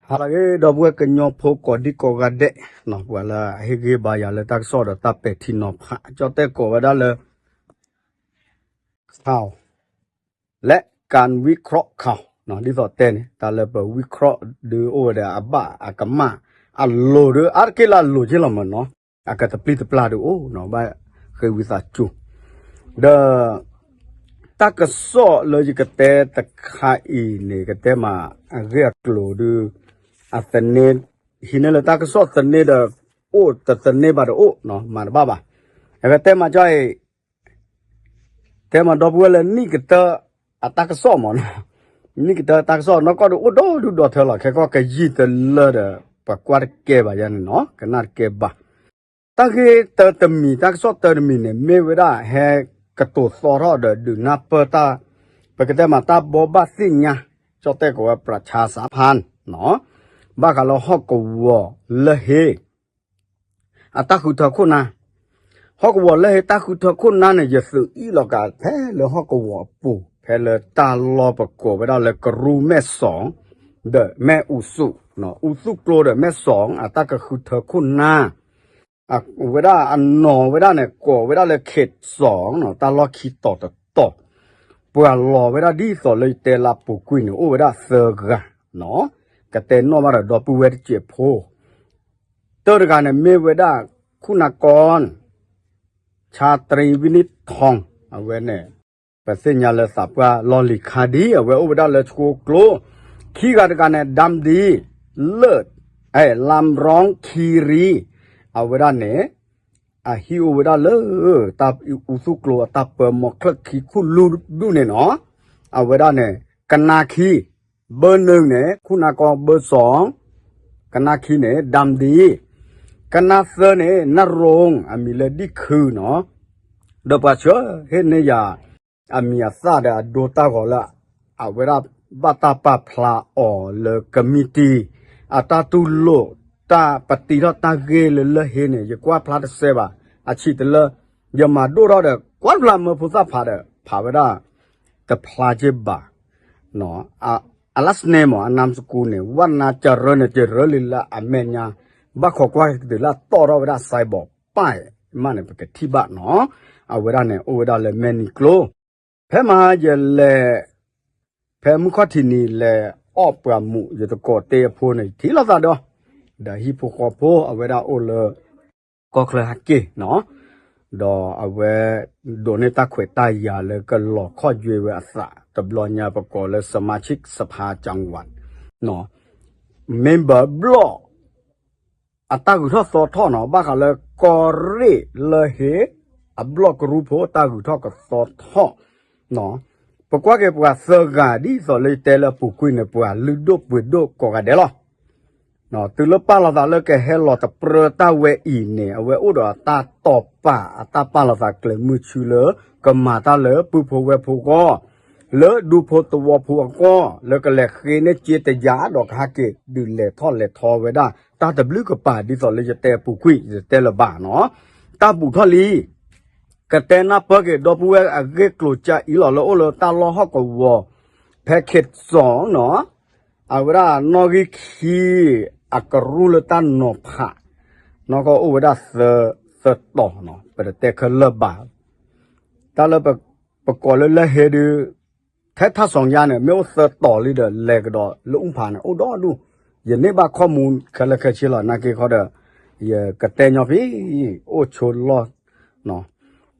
ဟါလၢအဂ့ၤ ဒီပုၢ်ဝဲၢ်ကညီဖိကိးဒံကိးဂၤဒဲး, ပှၤလၢအဟ့ၣ်ဂံၢ်ဘါယၤလၢတၢ်ကစီၣ်ဒီးတၢ်ပဲာ်ထံနီၤဖး ကၠီၣ်တဲၣ်ကိးဝဲဒၣ်လၢ ข่าว และการวิเคราะห์ข่าว ဒ်သိးတဲန့ၣ် တၢ်လၢပဝံခရီးဒုးအိၣ်ဝဲဒီးအဘၣ်အကမၣ် အလိၤဒီး အါတက့ၢ်လၢအလိၤက့လီၤမၢ်နီၤ, အကတပျံၤတပျၢ်ဒုးအိၣ်နီၤ ဘၣ်ဃ့ဝံသးစူၤ, ဒီး တၢ်ကစီၣ်လၢယကတဲတခါအံၤန့ၣ် ကတဲမးအဂ့ၢ်အကျိၤဒုး အသန့ ဟံးန့ၢ်လၢတၢ်ကစီၣ်သန့ဒီး အိၣ်တသန့ဘၣ်ဒီးအိၣ်နီၤ မၤတဘၣ်ဘၣ်. အကတဲမးကၠီအံၤ တဲမးဒီပုၢ်ဝဲၢ်လၢနံၣ်ကတၢၢ်အတၢ်ကစီၣ်မၢ်နီၤ, နံၣ်ကတၢၢ်တၢ်ကစီၣ်နီၢ်ကီၢ်ဒုးအိၣ်ဒီဒူၣ်ဒီထၢလီၤ ခဲကီၢ်ကယံာ်တလၢဒီး ပှၤကွၢ်တကဲဘၣ်ယါန့ၣ်နီၤ ကနၣ်တကဲဘၣ်. တၢ်ဂ့ၢ်တၢတမံၤ တၢ်ကစီၣ်တၢတမံၤန့ၣ် မ့ၢ်ဝဲဒၣ်ဟဲကတိၤသီထီၣ်ဒီးဒုးနၢ်ပၢၢ်တၢ် ပကတဲမးတၢ်ဘိးဘၣ်သ့ၣ်ညါ ကၠီၣ်တဲၣ်ကိးဝဲ ประชาสัมพันธ์ နီၤ, ဘၣ်ဃးလၢဟီၣ်ကဝီၤလၢဟ့ အတၢ်ဃုထၢခိၣ်နၢ်, ဟီၣ်ကဝီၤလၢဟ့တၢ်ဃုထၢခိၣ်နၢ်န့ၣ် ယသုးအံၣ်လီၤကးဖဲလၢဟီၣ်ကဝီၤအပူၤ ဖဲလၢတၢ်လီၢ်ပကိးဝဲဒၣ်လၢကရူၢ်မဲၢ်စီၤ ဒီးမဲၢ်အူသူၣ်, အူသူၣ်ကျိဒီးမဲၢ်စီၤ အတၢ်ကဃုထၢခိၣ်နၢ် ဝဲဒၣ်အနီၢ်ဝဲဒၣ်န့ၣ် ကိးဝဲဒၣ်လၢ ခေတ်စီ တၢ်လီၢ်ခံတီၤတတီၤ, ပှၤလီၤဝဲဒၣ်ဒ်သိးလၢယတဲလၢအပူၤကွံာ်န့ၣ် အိၣ်ဝဲဒၣ်သၢဂၤနီၤ, ကတဲနီၣ်ဘၣ်ဒီးဒီပုၢ်ဝဲၢ်တစဲးဖိ, တၢတဂၤန့ၣ်မ့ၢ်ဝဲဒၣ် ခုနကီ ชาตรี วินิจทอง အဝဲန့ၣ် ပသ့ၣ်ညါလၢသးပှၢ်လီၢ်လံၤခါဒ် အဝဲအိၣ်ဝဲဒၣ်လၢဆှိကျိ, ခံဂၤတဂၤန့ၣ် ดำดี เลิศ အဲ ลำร้องคีรี အဝဲဒၣ်န့ၣ် အဟံၣ်အိၣ်ဝဲဒၣ်လၢ တၢ်အူသူၣ်ကျိအတၢ်ပၢမီၤချၢၣ်ခံခူၣ်လူၢ်ဒူၣ်န့ၣ်နီၤ, အဝဲဒၣ်န့ၣ် ကနါခံ ဘၢၣ်နုၣ်န့ၣ် ခုနကီ ဘၢၣ်စီၤ, ကနါခံန့ၣ် ดำดี, ကနါသၢန့ၣ် နၢ်ရိၣ် အမံၤလၢဒံၣ်ခုနီၤ, ဒီးပှၤဆှၢဟ့ၣ်န့ၢ်ယၤ အမံၤအသၣ်ဒီးအဒိတၢ်ဂီၤလၢ အဝဲဒၣ်ဘၣ်တၢ်ပာ်ဖျါအီၤလၢကမံးတံၢ် အတၢ်တူၢ်လိာ် တၢ်ပတံထီၣ်တၢ်ဂ့ၢ်လၢလၢဟ့န့ၣ် ယကွၢ်ဖျါတစဲးဘၣ်, အဆံးတလၢ ယမၤဒိၣ်ထီၣ်ဒီး ကွၢ်ဖျါမၢဖိသၣ်ဖးဒီး ဖးဝဲဒၣ် တဖျါက့ဘၣ် အ last name မ့ၢ် အ นามสกุล န့ၣ် ဝဏ္ဏကြရၢန့ၣ် ကြရၢလံလၢအမဲာ်ညါ, ဘၣ်ခိးကွၢ်ကတုၤလၢအတီၣ်ထီၣ်ဝဲဒၣ် စဲးဘီးပၢ် မးန့ၣ် ပကထံၣ်ဘၣ်နီၤ, အဝဲဒၣ်န့ၣ် အိၣ်ဝဲဒၣ်လၢမဲၢ်နံၤကျိ, ဖဲမဟါယလဲၤ ဖဲမုၢ်ခီၣ်ထံးနံၤလဲၤအီၣ်ပှၤမူး ယတကိးတ့အဖိန့ၣ် ထံၣ်လိာ်သးဒီး ဒီးဟံၣ်ဖိဃီဖိ အဝဲဒၣ်အိၣ်လၢ ကီၢ်ချၢဟဲက့ၤနီၤ, ဒီးအဝဲ ဒိးန့ၢ်တၢ်ခွဲးတၢ်ယာ်လၢကလီၤခီၣ်ယွဲဝဲအသး တဘျီညါပကိးလၢ สมาชิกสภาจังหวัด နီၤ, member ဘျီၣ် အတၢ်ဂုၤထီၣ်သီထီၣ်နီၤ, ဘၣ်ဃးလၢကီၢ်ရ့ၣ်လၢဟ့ အဘျီၣ်ကရူၢ်ဖိတၢ်ဂုၤထီၣ်ကသီထီၣ်နီၤ, ပကွၢ်က့ၤပှၤသၢဂၤဒ်သိးလၢယတဲလၢအပူၤကွံာ်န့ၣ် ပှၤလုၢ်ဒိၣ်ပှ့ၤဒိၣ်ကိးဂၤဒဲးလီၤ. တုၤလၢပာ်လီၤသးလၢကဟဲလီၤတပြၢတၢ်ဝဲအံၤန့ၣ် အဝဲအိၣ်ဒီးအတၢ်တိာ်ပာ် အတၢ်ပာ်လီၤသးကျဲးမုၢ်ဆူလၢ ကမၤတၢ်လၢပုၢ်ဖိဝဲၢ်ဖိအဂီၢ်, လၢဒူဖိသဝီဖိအဂီၢ်, လၢကလဲၤဃ့န့ၢ်စ့တယၤဒီးကဟဲက့ၤဒုးလဲၤထီၣ်လဲၤထီဝဲဒၣ် တၢ်တဘျုးကပၤဒ်သိးလၢယတဲအပူၤကွံာ် ယတဲလၢၤဘၣ်နီၤ, တၢ်ဘူးထီၣ်လံ ကတဲနၢ်ပၢၢ်က့ၤ ဒီပုၢ်ဝဲၢ်အဂ့ၢ်ကျိၤကၢ်အံၤလီၤ လၢအိၣ်လၢတၢ်လီၢ်ဟီၣ်ကဝီၤ ဖဲ ခေတ်စီ နီၤ, အဝဲဒၣ်နီၣ်ဂံၢ်ခံ အကရူၢ်လၢတၢ်နီၤဖး နီၢ်ကီၢ်အိၣ်ဝဲဒၣ်သၢ သၢတီၤနီၤ ပတတဲခဲလၢာ်ဘၣ်, တၢ်လၢပကိးလၢလၢဟ့ဒုး ထဲထါစီၤညါန့ၣ် မ့ၢ်အိၣ်သၢတီၤလံဒီး လဲၤကဒီးလၢအူဖးန့ၣ် အိၣ်ဒီဒူၣ်, ယန့ၢ်ဘၣ်ခီမူခဲလၢာ်ခဲဆ့လီၤ နာ်က့ခီဒီး ယကတဲညီဖံ အိၣ်ဆိလီၢ်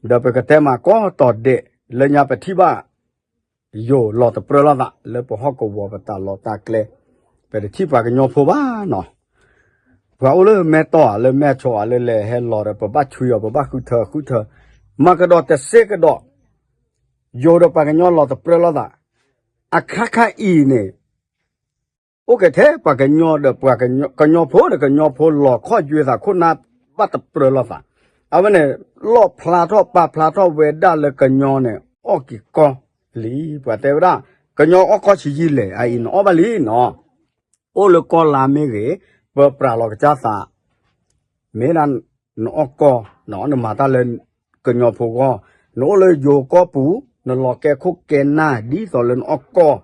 ဒီးပကတဲမးကီတီၤဒဲး လၢညါပထံၣ်ဘၣ် ယိၤလီၤတပြၢလိာ်သး လၢပဟီၣ်ကဝီၤပတၢ်လီၢ်တၢ်ကျဲ, ပတထံၣ်ပှၤကညီဖိဘၣ်နီၤ, ပှၤအိၣ်လၢမဲၢ်တီၢ်ဧါ လၢမဲၢ်ဆီးဧါ လၢလဲၤဟဲလီၤဒီး ပဘၣ်ဆွံအီၤ ပဘၣ်ဃုထၢဃုထၢ, မၤကဒီးတစ့ကဒီး, ယိၤဒီးပှၤကညီလီၤတပြၢလိာ်သး, အခါခါအံၤန့ၣ် အိၣ်က့ၤထဲပှၤကညီဒီးပှၤကညီ ကညီဖိဒီးကညီဖိလီၤခီၣ်ယွဲသးခိၣ်နၢ်ဘၣ်တပြၢလိာ်သး, အဝဲန့ၣ် လီၣ်ဖျါထီၣ်ပာ်ဖျါထီၣ်ဝဲဒၣ်လၢကညီန့ၣ် အီၣ်က့ၤကီၢ်လံ, ပှၤတဲဝဲဒၣ် ကညီအီၣ်ကီၢ်ဆံးယံာ်လဲၣ် အအံၤနအီၣ်ဘၣ်လံနီၤ, အိၣ်လၢကီၢ်လါမ့ၢ်ဂ့ၤ, ပပြးလီၤကစၢ်သး မ့ၢ်ဒၣ်နအီၣ်ကီၢ်, နမၤတၢ်လၢကညီဖိဂီၢ်, နအိၣ်လၢယိၤကီၢ်ပူၤ, နလီၤကဲခိၣ်ကဲနၢ် ဒ်သိးလၢနအီၣ်ကီၢ်,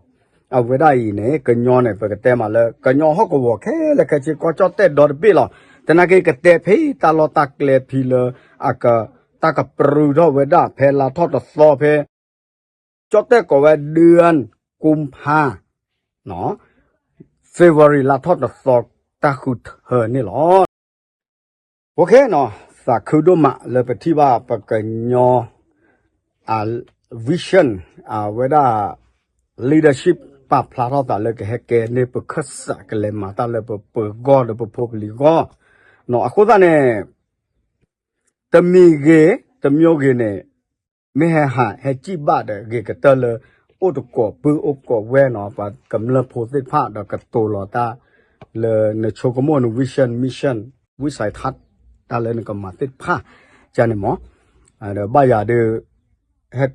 အဝဲဒၣ်အံၤန့ၣ် ကညီန့ၣ် ပကတဲမးလၢ ကညီဟီၣ်ကဝီၤခဲလၢာ်ခဲဆ့ ကီၢ်ကၠီၣ်တဲၣ်ဒီတဘ့ၣ်လီၤ. သနာ်က့ ကတဲဖဲတၢ်လီၢ်တၢ်ကျဲဖဲလၢ အက တၢ်ကပြုထီၣ်ဝဲဒၣ်ဖဲလါထီၣ်တသီဖဲ ကၠီၣ်တဲၣ်ကိးဝဲ ဒုၣ်ကုမ်ဖါ February လါထီၣ်တသီ တၢ်ဃုထၢန့ၣ်လီၤ. သးခုဒိၣ်မးလၢပထံၣ်ဘၣ်ပကညီ အ vision အဝဲဒၣ် leadership ပာ်ဖျါထီၣ်သးလၢကဟဲကဲန့ၢ်ပခၢၣ်စး ကလဲၤမၤတၢ်လၢပပှၤဂီၢ်ဒီးပဖိပလံၤဂီၢ် အဃိသတးန့ၣ် တမံၤဂ့ၤ တမံၤဂ့ၤန့ၣ် မ့ၢ်ဟဲဟးဟဲစံၣ်ဘၣ်ဒီး ဂ့ၤကတၢၢ်လၢ အိၣ်တကိးပုၢ်အိၣ်ကိးဝဲၢ်နီၤ ပှၤကမျၢၢ်ဖိသ့ၣ်တဖၣ်ဒီးကတိၤလီၤတၢ် လၢနဆိကမိၣ်န vision mission ဝံသးထး တၢ်လၢနကမၤသ့ၣ်တဖၣ် ကန့ၣ်မး ဒီးဘၣ်ယၤဒီး ဟဲ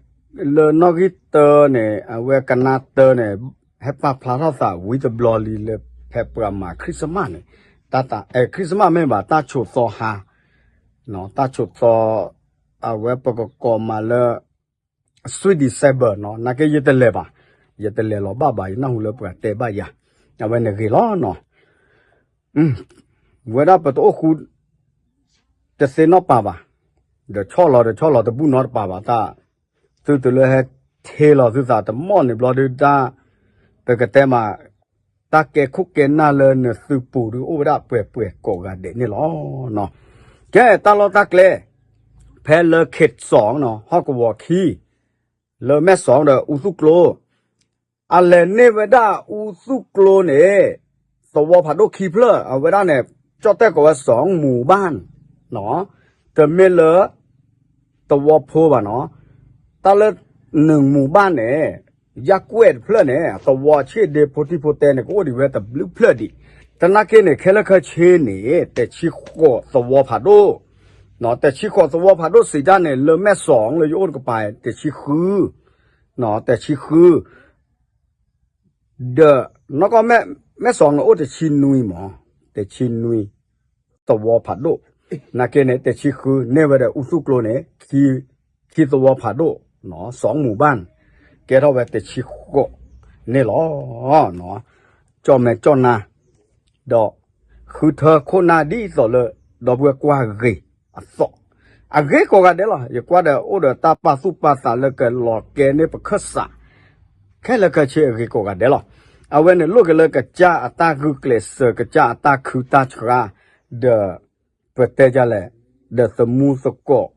လၢနီၣ်ဂံၢ်တၢန့ၣ် အဝဲကနါတၢန့ၣ် ဟဲပာ်ဖျါထီၣ်သးဝံၤတဘျီလံလၢ ဖဲပှၤမၤ Christmas န့ၣ် တၢ် Christmas မ့ၢ်ဘၣ် တၢ်ဆိးသီဟါ တၢ်ဆိးသီ အဝဲပကကိးမးလၢ Sweet December နီၤ နာ်က့ယတလဲၤဘၣ် ယတလဲၤလီၤဘၣ်ဘၣ် ယနၢ်ဟူလၢပှၤတဲဘၣ်ယၤ အဝဲန့ၣ်ဂ့ၤလီၤနီၤ ဝဲဒၣ်ပတအိၣ်ဃူ တသ့နီတပၤဘၣ် ဒီးဆီၣ်လီၤဒီးဆီၣ်လီၤတဘူၣ်နီတပၤဘၣ်တၢ် သုတလၢဟဲထ့လီၤသုသးတမီၣ်န့ၣ်ဘျီဒုတၢ် ပကတဲမး တၢ်ကဲခိၣ်ကဲနၢ်လၢနသုပူၤဒုအိၣ်ဝဲဒၣ်ပှဲၤပှဲၤကိးဂၤဒဲးန့ၣ်လီၤ. ကဲတၢ်လီၢ်တၢ်ကျဲ ဖဲလၢ ခ့စီနီၤ ဟီၣ်ကဝီၤခံ လၢမဲၢ်စီၤဒီးအူသူၣ်ကျိ အလဲၤန့ၢ်ဝဲဒၣ်အူသူၣ်ကျိန့ၣ် သဝီဖးဒိၣ်ခံဖျၢၣ် အဝဲဒၣ်န့ၣ် ကၠီၣ်တဲၣ်ကိးဝဲစီၤမူၤဘၣ် တမ့ၢ်လၢ သဝီဖိဘၣ်နီၤ တၢ်လၢ နမူၤဘၣ်န့ၣ် ယၢ်ကွဲၢ်တဖျၢၣ်န့ၣ် သဝီဆ့ၣ်ဒ့ဖိထံဖိတဲန့ၣ် ကအိၣ်ဒံးဝဲတဘျုးဖျၢၣ်ဒံး သနာ်က့န့ၣ် ခဲလၢာ်ခဲဆ့န့ၣ် တဆံဃိးသဝီဖးဒိၣ် တဆံဃိးသဝီဖးဒိၣ်စံးတၢ်န့ၣ် လၢမဲၢ်စီၤလၢယအိၣ်တကပၤ တဆံဃု တဆံဃု ဒီး နီၢ်ကီၢ်မဲၢ်စီၤန့ၣ်အိၣ်တဆံနွံမး တဆံနွံ သဝီဖးဒိၣ် နာ်က့န့ၣ် တဆံဃုန့ၢ်ဝဲဒီးအူသူၣ်ကျိန့ၣ် ခံသဝီဖးဒိၣ် စီၤမူၤဘၣ် ကဲထီၣ်ဝဲတဆံဃိးန့ၣ်လီၤ. ကၠီၣ်မဲာ်ကၠီၣ်နါ ဒီး ဃုထၢခိၣ်နၢ်ဒ်သိးလၢ ဒီပုၢ်ဝဲၢ်ကွၢ်ဂ့ၤအသိး အဂ့ၤကိးဂၤဒဲးလီၤ. ယကွၢ်ဒီးအိၣ်ဒီးတၢ်ပာ်သူၣ်ပာ်သးလၢကလီၤကဲန့ၢ်ပခၢၣ်စး ခဲလၢာ်ခဲဆ့အဂ့ၤကိးဂၤဒဲးလီၤ. အဝဲန့ၣ်လိၣ်က့ၤလၢကစၢ်အတၢ်ဂုာ်ကျဲးစၢး ကစၢ်အတၢ်ခုတၢ်ဆှါ ဒီး ပတဲဒ်လဲၣ် ဒီးသမူသကိး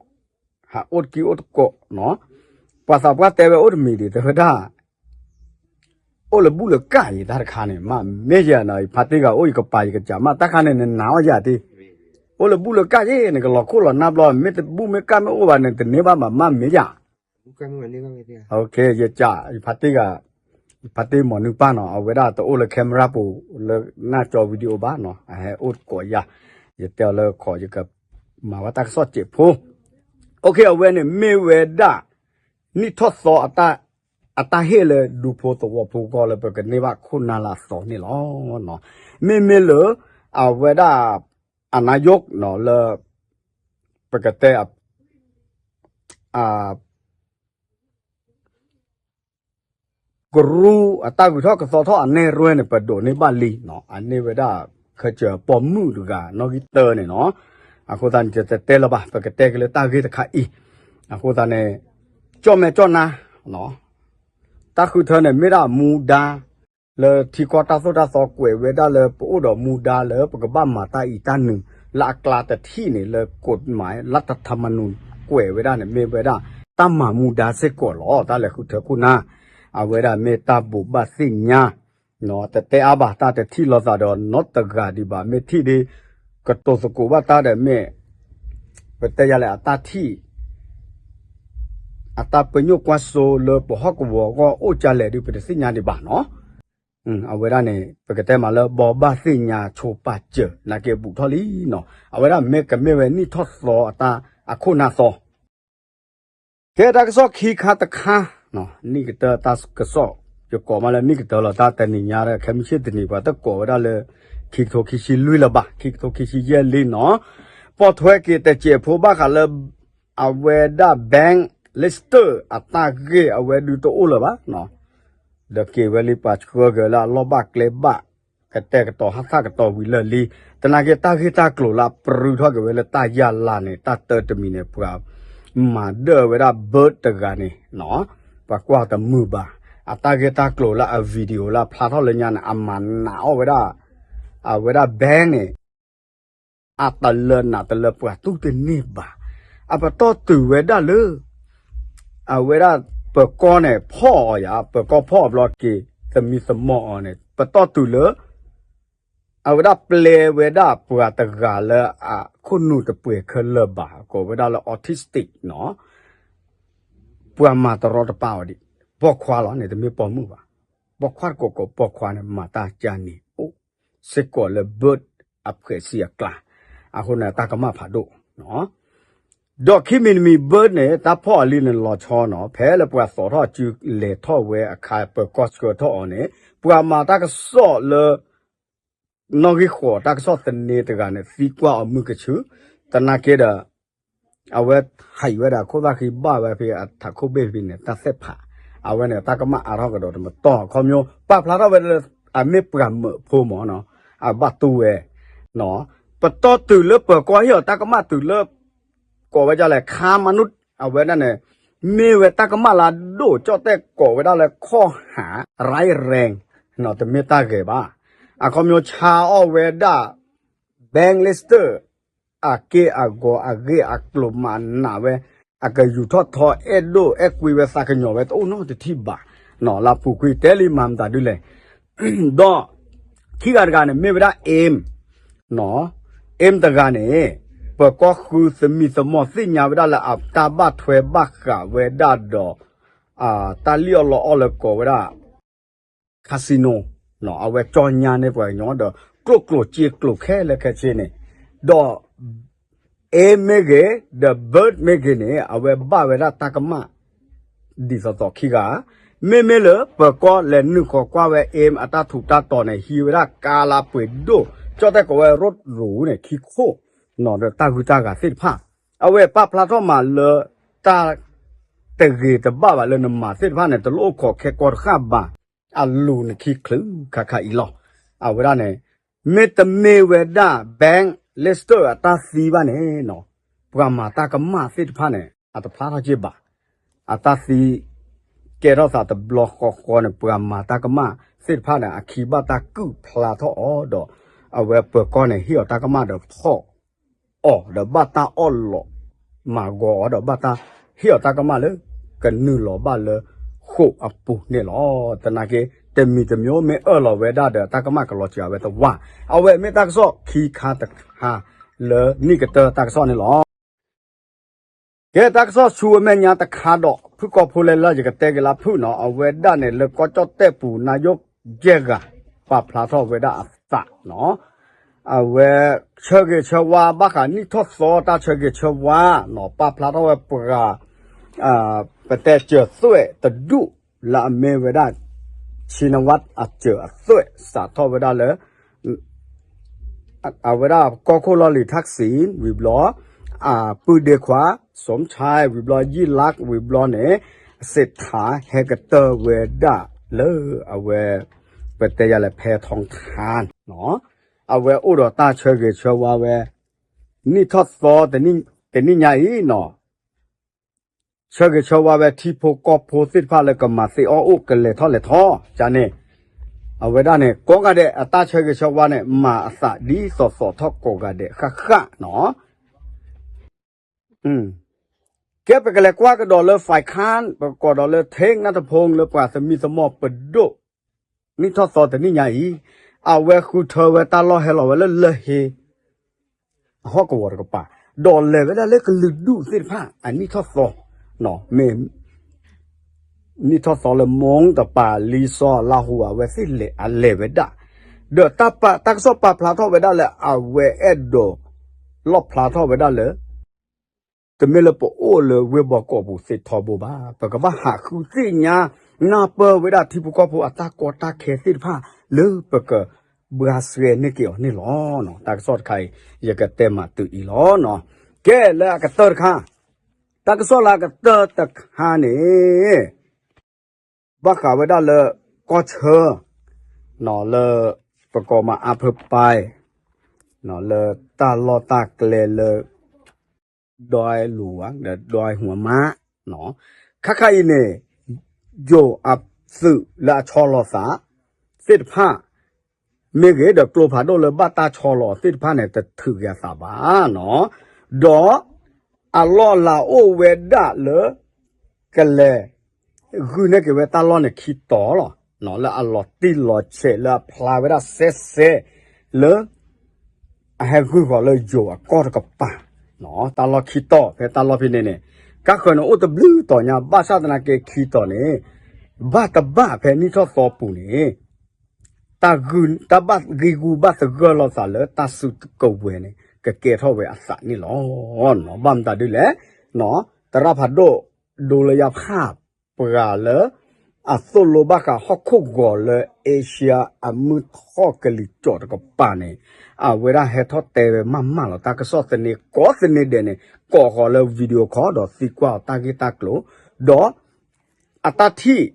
ဟးအိၣ်တကံအိၣ်တကိးနီၤ ပှၤသးပှၢ်တဲဝဲအိၣ်တမံၤဒံး တဲဝဲဒၣ် အိၣ်လၢဘူၣ်လၢကၢ်ယံၤတၢ်တခါန့ၣ် မ့မ့ၢ်ယၤနီၤ ယဖါတံၢ်ဂၤအိၣ်ယကပၤယကစးမး တၢ်ခါန့ၣ် နနာ်အီၤယၤတ့ၢ် အိၣ်လၢဘူၣ်လၢကၢ်ယံၤ နကလီၤခိၣ်လီၤနၢ်ဘျီ မ့ၢ်တဘူၣ်မ့ၢ်ကၢ်မ့ၢ်အိၣ်ဘၣ်န့ၣ် တန့ၢ်ဘၣ်ဘၣ်မးမ့ၢ်ယၤ ယကး ယဖါတံၢ်ဂၤ ယဖါတံၢ်မီၤနုၢ်ပၢ်နီၤ အဝဲဒၣ်တအိၣ်လၢ camera ပူၤ လၢနၢ်ကၠီ video ဘၣ်နီၤ အဟဲအိၣ်တကိးယၤ ယတဲအီၤလၢခီ ယကမၤဝဲတၢ်ကစီၣ်စဲးဖိ အဝဲန့ၣ်မ့ၢ်ဝဲဒၣ် နံၣ်ထီၣ်သီ အတၢ်ဟ့ၣ်လၢဒူဖိသဝီဖိဂီၢ်လၢပကန့ၢ်ဘၣ်ခိၣ်နၢ်လၢအသီန့ၣ်လီၤ. မ့မ့ၢ်လၢ အဝဲဒၣ် အနၢယိးနီၤ လၢ ပကတဲ ကရူၢ်အတၢ်ဂုၤထီၣ်ကသီထီၣ်အနဲၣ်ရွဲၣ်န့ၣ် ပဒိးန့ၢ်ဘၣ်လံနီၤ အန့ၢ်ဝဲဒၣ် ခၢၣ်စၢၤပိာ်မုၣ်တဂၤနီၣ်ဂံၢ်တၢန့ၣ်နီၤ အဃိသတးန့ၣ် ယတတဲလၢၤဘၣ် ပကတဲက့ၤလၢတၢ်ဂ့ၢ်တခါအံၤ အဃိသတးန့ၣ် ကၠီၣ်မဲာ်ကၠီၣ်နါ တၢ်ဃုထၢန့ၣ် မ့ၢ်ဒၣ်မူဒါ လၢထံကီၢ်တၢ်သိၣ်တၢ်သီကွဲးဝဲဒၣ်လၢ ပအိၣ်ဒီးမူဒါလၢပကဘၣ်မၤတၢ်အံၤတၢ်နုၤ လၢအကျါတထံၣ်န့ၣ် လၢကိးမး လၢတၢ်ထးမနုၤကွဲးဝဲဒၣ်န့ၣ် မ့ၢ်ဝဲဒၣ် တၢ်မၤမူဒါစ့ၢ်ကီးလီၤ. တၢ်လဲၤဃုထၢခိၣ်နၢ် အဝဲဒၣ်မ့ၢ်တၢ်ဘိးဘၣ်သ့ၣ်ညါ တတဲအါဘၣ် တၢ်တထံၣ်လိာ်သးဒီးနီတဂၤဒံးဘၣ် မ့ၢ်ထံၣ်ဒ် ကတိၤသကိးဘၣ်တၢ်ဒီးမ့ၢ် ပတဲယၤလဲၣ် အတၢ်ထံၣ် အတၢ်ပညိၣ်ကွၢ်စိလၢပဟီၣ်ကဝီၤအဂီၢ်အိၣ်ကလဲၣ်ဒုး ပတသ့ၣ်ညါဒံးဘၣ်နီၤ. အဝဲဒၣ်န့ၣ် ပကတဲမးလၢဘိးဘၣ်သ့ၣ်ညါဆိပာ်စၢၤ နာ်က့ဘူးထီၣ်လံနီၤ. အဝဲဒၣ်မ့ၢ်ကမ့ၢ်ဝဲနံၣ်ထီၣ်သီအတၢ်အခိၣ်နၢ်သီ ကဲတၢ်ကစီၣ်ခံခါတခါ နံၣ်ကတၢၢ်တၢ်ကစီၣ် ယကိးမးလၢနံၣ်ကတၢၢ်လီၤ တၢ်တနံၤညါဒီး ခဲမုၢ်ဆ့ၣ်တနံၤ ပှၤတကိးဝဲဒၣ်လၢ ခံကထိခံဆံလွံၢ်လၢၤဘၣ် ခံကထိခံဆံယဲၢ်လံနီၤ. ပိာ်ထွဲက့ၤတစဲးဖိဘၣ်ဃးလၢ အဝဲဒၣ် bank listed အတၢ်ဂ့ၢ်အဝဲဒုးတအိၣ်လၢၤဘၣ်နီၤ. ဒီးက့ၤဝဲလံ ပှၤဆှၢက့ၤဝဲလၢအလီၢ်ဘၣ်ကျဲဘၣ်, ကတဲာ်ကတီၤဟးထီၣ်ကတီၤဝံၤလၢာ်လံ. သနာ်က့ တၢ်ဂ့ၢ်တၢ်ကျိၤလၢအပြူထီၣ်က့ၤဝဲလၢတၢ်ယါလါန့ၣ် တၢ်တၢတမံၤန့ၣ် ပှၤမၤဒၢၣ်ဝဲဒၣ် Bird တဂၤန့ၣ်, ပှၤကွၢ်တမုာ်ဘၣ်. အတၢ်ဂ့ၢ်တၢ်ကျိၤလၢအ video လၢအဖျါထီၣ်လၢညါန့ၣ် အမၤနာ်အီၣ်ဝဲဒၣ်, အဝဲဒၣ် bank န့ၣ် အတလၢနးတလၢပှၤတူၢ်တန့ၢ်ဘၣ်. အပတီၢ်တုၤဝဲဒၣ်လၢ အဝဲဒၣ်ပၢၤကီၢ်န့ၣ် ဖီၣ်အီၤယၤ, ပၢၤကီၢ်ဖီၣ်အီၤဘျီက့ၤ သမံသမိးအီၤန့ၣ် ပတီၢ်တုၤလၢ အဝဲဒၣ်ပျဲဝဲဒၣ်ပှၤတဂၤလၢအခိၣ်နူာ်တပှဲၤခဲလၢာ်ဘၣ်, ကိးဝဲဒၣ်လၢ autistic နီၤ, ပှၤမၤတရီတပါအီၤဒံး, ပိာ်ခွါလီၤန့ၣ် တမ့ၢ်ပိာ်မုၣ်ဘၣ်, ပိာ်ခွါတကိးကိးပိာ်ခွါန့ၣ် မၤတၢ်ကၢ်န့ၣ်အိၣ်စ့ၢ်ကီးလၢ Bird အဖှဲးဆံအကျါ, အဃိန့ၣ် တၢ်ကမၣ်ဖးဒိၣ် ဒီးခံမံၤတမံၤ Bird န့ၣ် တၢ်ဖီၣ်အလံန့ၣ်လီၤဆီနီၤ, ဖဲလၢပှၤသိးထီၣ်စုလဲၤထီၣ်ဝဲအခါ ပၢၤကီၢ်ဆှၢထီၣ်အီၤန့ၣ် ပှၤမၤတၢ်ကစီၣ်လၢ နီၣ်ဂံၢ်ဃိးတၢ်ကစီၣ်သန့တဂၤန့ၣ် သံကွၢ်အီၤမုၢ်ကဆူ, သနာ်က့ဒီး အဝဲဟံးဝဲဒၣ်ခိၣ်သၣ်ဃံဘၣ်ဝဲဖဲအထးခိၣ်ဘ့ၣ်ဖဲန့ၣ် တၢ်သ့ၣ်ဖး, အဝဲန့ၣ် တၢ်ကမၣ်အါထီၣ်ကဒီးတမတီၢ် ခီဖျိ ပာ်ဖျါထီၣ်ဝဲလၢ အမ့ၢ်ပှၤမၢးဖိမးနီၤ, အဘၣ်တူၢ်ဝဲ ပတီၢ်တုၤလၢပၢၤကီၢ်ဟ့ၣ်အီၤတၢ်ကမၣ်တုၤလၢ ကိးဝဲဒ်လဲၣ် ခါမနု အဝဲဒၣ်န့ၣ် မ့ၢ်ဝဲတၢ်ကမၣ်လၢအဒိၣ်ကၠီၣ်တဲၣ်ကိးဝဲဒၣ်လၢ ခီၣ်ဟး ရၢၢ်ရဲၣ် တမ့ၢ်တၢ်ဂဲၤဘၣ်. အခီပညီဆါအီၣ်ဝဲဒၣ် bank letter အက့ၢ်အဂီၤအဂ့ၢ်အကျိၤမးနးဝဲ, အကယူၤထီၣ်ထီအဲၣ်ဒိၣ်အဲၣ်ကွံဝဲသးကညီၤဝဲတအိၣ်နီတထံၣ်ဘၣ်, လၢပူၤကွံာ်တဲလံမၤမတၤဒ်လဲၣ် ဒီးခံဂၤတဂၤန့ၣ် မ့ၢ်ဝဲဒၣ် aim နီၤ, aim တဂၤန့ၣ် ပၢၤကီၢ်ဃုသမံသမိးသ့ၣ်ညါဝဲဒၣ်လၢအတၢ်ဘၣ်ထွဲဘၣ်ဃးဝဲဒၣ်ဒီး တၢ်လံၣ်အီၣ်လီအီၣ်လၢကိးဝဲဒၣ် casino နီၤ, အဝဲကၠီညါန့ၢ်ပှၤကညီဒီး ကျိၣ်ကျိၤစ့ကျိၤခဲလၢာ်ခဲဆ့န့ၣ်, ဒီး aim မ့ၢ်ဂ့ၤ ဒီး Bird မ့ၢ်ဂ့ၤန့ၣ် အဝဲဘၣ်ဝဲဒၣ်တၢ်ကမၣ် ဒ်သိးသိးခံဂၤ, မ့မ့ၢ်လၢပၢၤကီၢ်လဲၤနုာ်ဃီၤကွၢ်ဝဲ aim အတၢ်ထူးတၢ်တီၤန့ၣ် ဟံးဝဲဒၣ်ကါလၢပှ့ၤဒိၣ် ကၠီၣ်တဲၣ်ကိးဝဲ ရိးရူး န့ၣ် ခံခိၣ်, ဒီးတၢ်ဂုၤတၢ်ဂၤသ့ၣ်တဖၣ်, အဝဲပာ်ဖျါထီၣ်မးလၢ တၢ်တဂ့ၤတဘၣ်ဘၣ်လၢနမၤသ့ၣ်တဖၣ်န့ၣ် တလိၣ်အိၣ်ခိးခဲကိးတဃၣ်ဘၣ်, အလူၤနခံချုးခါခါအံၤလီၤ. အဝဲဒၣ်န့ၣ် မ့တမ့ၢ်ဝဲဒၣ် bank letter အတၢ်သံဘၣ်န့ၣ်နီၤ, ပှၤမၤတၢ်ကမၣ်သ့ၣ်တဖၣ်န့ၣ် အတဖျါထီၣ်က့ၢ်ဘၣ်. အတၢ်သံကဲထီၣ်သးတဘျီဃီဃီန့ၣ် ပှၤမၤတၢ်ကမၣ်သ့ၣ်တဖၣ်န့ၣ် အခံဘၣ်တၢ်ကုၢ်ဖျါထီၣ်အီၤဒီး အဝဲပၢၤကီၢ်န့ၣ် ဟ့ၣ်အီၤတၢ်ကမၣ်ဒီးဖီၣ်အီၤဒီးဘၣ်တၢ်အီၣ်လီၤမၤဂီၤအီၤဒီးဘၣ်တၢ်ဟ့ၣ်အီၤတၢ်ကမၣ်လၢ ကနုာ်လီၤဘၣ်လၢဃိာ်အပူၤန့ၣ်လီၤ. သနာ်က့ တမံၤတမံၤမ့ၢ်အၢၣ်လီၤဝဲဒၣ်ဒီး တၢ်ကမၣ်ကလီၤစှၤဝဲတဝၢ်, အဝဲမ့ၢ်တၢ်ကစီၣ်ခံခါတခါလၢနံၣ်ကတၢၢ်တၢ်ကစီၣ်န့ၣ်လီၤ. ကဲ တၢ်ကစီၣ်ဆူအမဲာ်ညါတခါဒီး ဖုၣ်ကိာ်ဖိလဲလၢယကတဲက့ၤလၢဖုၣ်နီၤ, အဝဲဒၣ်န့ၣ်လၢကီၢ်ကၠီၣ်တဲၣ်ပူၤ နါယိၣ်ယဲၢ်ဂၤ ပာ်ဖျါထီၣ်ဝဲဒၣ်အသးနီၤ, အဝဲဆၢဂ့ၤဆၢဝါဘၣ်ဃးနံၣ်ထီၣ်သီတၢ်ဆၢဂ့ၤဆၢဝါနီၤ, ပာ်ဖျါထီၣ်ဝဲပှၤ ပတဲစၢၤသွဲၣ်တဒူၣ်လၢအမ့ၢ်ဝဲဒၣ် ဆံနဝးအစၢၤအသွဲၣ် စးထီၣ်ဝဲဒၣ်လၢ အဝဲဒၣ်ကီၢ်ခိၣ်လီၢ်လံၤထၣ်စံး ဝံၤဘျီ ပုၢ်ဒ့ခွါ စီၣ်ဆဲ ဝံၤဘျီ ယံၣ်လၢ် ဝံၤဘျီန့ၣ် စ့းထးဟဲကတၢၢ်ဝဲဒၣ်လၢအဝဲ ပတဲယၤလဲၣ် ဖဲထီထါ အဝဲအိၣ်ဒီးတၢ်ဆၢဂ့ၤဆၢဝါဝဲ နံၣ်ထီၣ်သီ တနံၣ်ညါအံၤနီၤ ဆၢဂ့ၤဆၢဝါဝဲထံဖိကီၢ်ဖိသ့ၣ်တဖၣ်လၢကမၤသ့အီၣ်အိၣ် ကလဲၤထီၣ်လဲၤထီ ကန့ၣ် အဝဲဒၣ်န့ၣ် ကိးဂၤဒဲးအတၢ်ဆၢဂ့ၤဆၢဝါန့ၣ် မၤအသးဒ်သိးသိးထီၣ်ကိးဂၤဒဲးဃၣ်ဃၣ်နီၤ. ကဲ ပကလဲၤကွၢ်ကဒီးလၢ ဖဲးခၣ် ပကကိးဒီးလၢ ထ့ၣ်နၢ်တဖိ လၢပှၤသမံသမိးပဒိၣ် နံၣ်ထီၣ်သီတနံၣ်ညါအံၤ အဝဲဃုထၢဝဲတၢ်လီၢ်ဟဲလီၤဝဲလၢလၢၢ်ဟ့ အဟီၣ်ကဝီၤတကပၤ ဒီးလဲၤဝဲဒၣ်လၢကလုာ်ဒူၣ်သ့ၣ်တဖၣ် အနံၣ်ထီၣ်သီ မ့ၢ် နံၣ်ထီၣ်သီလၢမိၢ်တပၤ လံာ်စီဆှံ လါဟူ အဝဲသ့ၣ်လဲၤ အလဲၤဝဲဒၣ် ဒီးတၢ်ကစီၣ်ပာ်ဖျါထီၣ်ဝဲဒၣ်လၢအဝဲအဲၣ်ဒိး လီၣ်ဖျါထီၣ်ဝဲဒၣ်လၢ တမ့ၢ်လၢပအိၣ်လၢဝ့ၢ်ဘီကီးပူၤသ့ၣ်ထီဘိဘၣ်. ပကဘၣ်ဟးဃုသ့ၣ်ညါ နၢ်ပၢၢ်ဝဲဒၣ်ထံဖိကီၢ်ဖိအတၢ်ကီတၢ်ခဲသ့ၣ်တဖၣ် လၢပကဘှါဆှဲန့ၢ်က့ၤအီၤန့ၣ်လီၤ. တၢ်ကစီၣ်တခါအံၤ ယကတဲမၤတုၤအံၤလီၤ. ကဲ လၢအကတၢၢ်တခါ တၢ်ကစီၣ်လၢအကတၢၢ်တခါန့ၣ် ဘၣ်ဃးဝဲဒၣ်လၢ ကီၢ်ဆၢ လၢ ပကိးမးအါဖၢပၢ် လၢတၢ်လီၢ်တၢ်ကျဲလၢ ဒွဲလူၤဧါ ဒီးဒွဲဟူးမး ခါခါအံၤန့ၣ် ယိၤအသုးလၢအဆီလီၤသးသ့ၣ်တဖၣ် မ့ၢ်ဂ့ၤ ဒီးကျိဖးဒိၣ်လၢဘၣ်တၢ်ဆီလီၤသ့ၣ်တဖၣ်န့ၣ် တထုးက့ၤအသးဘၣ်နီၤ. ဒီးအလီၢ်လၤအိၣ်ဝဲဒၣ်လၢ ကလဲၤ ဂုာ်န့ၢ်က့ၤဝဲတၢ်လီၢ်န့ၣ်ခံတီၤလီၤ. လၢအလီၤတံၢ်လီၤဆဲးလၢအဖျါဝဲဒၣ်စဲစဲ လၢ အဟဲဂုာ်ဃီၤလၢယိၤအကီၢ်တကပၤ တၢ်လီၢ်ခံတီၤ ဖဲတၢ်လီၢ်ဖဲန့ၣ်န့ၣ် ကါဃၢၤန့ၣ်အိၣ်တဘျုးတီၤညါ ဘၣ်ဆၣ်သနာ်က့ခံတီၤန့ၣ် ဘၣ်တဘၣ်ဖဲနံၣ်ထီၣ်သီပူၤန့ၣ် တၢ်ဂ့ၢ် တၢ်ဘၣ်ဂ့ၢ်ဂူဘၣ်သဂၢၢ်လိာ်သးလၢတၢ်စုကဝဲၤန့ၣ် ကကဲထီၣ်ဝဲအသးန့ၣ်လီၤ. ဘၣ်မတၤဒ်လဲၣ် သရၣ်ဖးဒိၣ် ဒိလၢယဖး ပှၤလၢ အသိၣ်လိဘၣ်ဃးဟီၣ်ခိၣ်ဂီၤလၢ Asia အမုၢ်ထီၣ်ကလံၤကၠီၤတကပၤန့ၣ် အဝဲဒၣ်ဟဲထီၣ်တဲဝဲမးမးလီၤ. တၢ်ကစီၣ်သန့ကိးသန့ဒဲးန့ၣ် ကိးဃီၤလၢ video call ဒီးသံကွၢ်အီၤတၢ်ဂ့ၢ်တၢ်ကျိၤ ဒီး အတၢ်ထံၣ်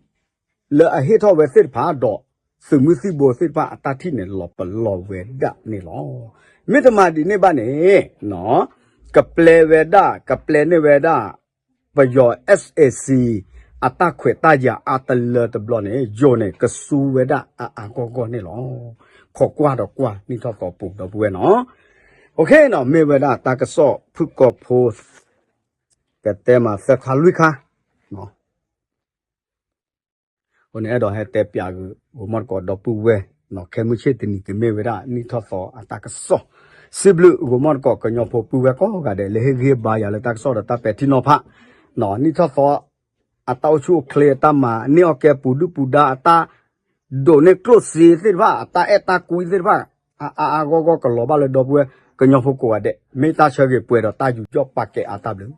လၢအဟ့ၣ်ထီၣ်ဝဲသ့ၣ်တဖၣ်ဒီး သုးမုၢ်သံၣ်ဘိသ့ၣ်တဖၣ်အတၢ်ထံၣ်န့ၣ် လီၤပလီၢ်ဝဲဒၣ်န့ၣ်လီၤ. မ့ၢ်တမၤဒ်န့ၣ်ဘၣ်န့ၣ် ကပျဲဝဲဒၣ် ကပျဲန့ၢ်ဝဲဒၣ် ပယီၤ SAC အတၢ်ခွဲးတၢ်ယာ်အါတလၢတဘျီန့ၣ် ယိၤန့ၣ် ကစူဝဲဒၣ်အါအါဂီၢ်ဂီၢ်န့ၣ်လီၤ. ခိးကွၢ်ဒီးကွၢ်နံၣ်ထီၣ်သီပူၤဒီပုၢ်ဝဲၢ်နီၤ. မ့ၢ်ဝဲဒၣ်တၢ်ကစီၣ်ဖုၣ်ကိာ်ဖိ ကတဲမးသၢခါလွံၢ်ခါ အဃိန့ၣ် အဲၣ်ဒိးဟဲတဲပၠးဂ့ၤ ဂိၤမီၢ်တကိးဒီပုၢ်ဝဲၢ် ခဲမုၢ်ဆ့ၣ်တနံၤကမ့ၢ်ဝဲဒၣ်နံၣ်ထီၣ်သီအတၢ်ကစီၣ်. စံးဘျုးဂိၤမီၢ်တကိးကညီဖိပုၢ်ဝဲၢ်ကိးဂၤဒဲး လၢဟ့ၣ်ဂံၢ်ဘါယၤလၢတၢ်ကစီၣ်ဒီးတၢ်ပဲာ်ထံနီၤဖး နံၣ်ထီၣ်သီ အတၢ်အိၣ်ဆူၣ်အိၣ်ချ့ အတၢ်မၤန့ၢ်အီၣ်ကဲပူၤဒုၣ်ပူၤဒါ အတၢ်ဒိးန့ၢ်ကျိၣ်စ့သ့ၣ်တဖၣ် အတၢ်အဲၣ်တၢ်ကွံသ့ၣ်တဖၣ် အါအါဂီၢ်ဂီၢ်ကလီၤဘၣ်လၢဒီပုၢ်ဝဲၢ်ကညီဖိကိးဂၤဒဲး မ့ၢ်တၢ်ဆၢဂ့ၤပှဲၤဒီးတၢ်ယူးယီၣ်ပာ်ကဲအါတၢ်ဘျုး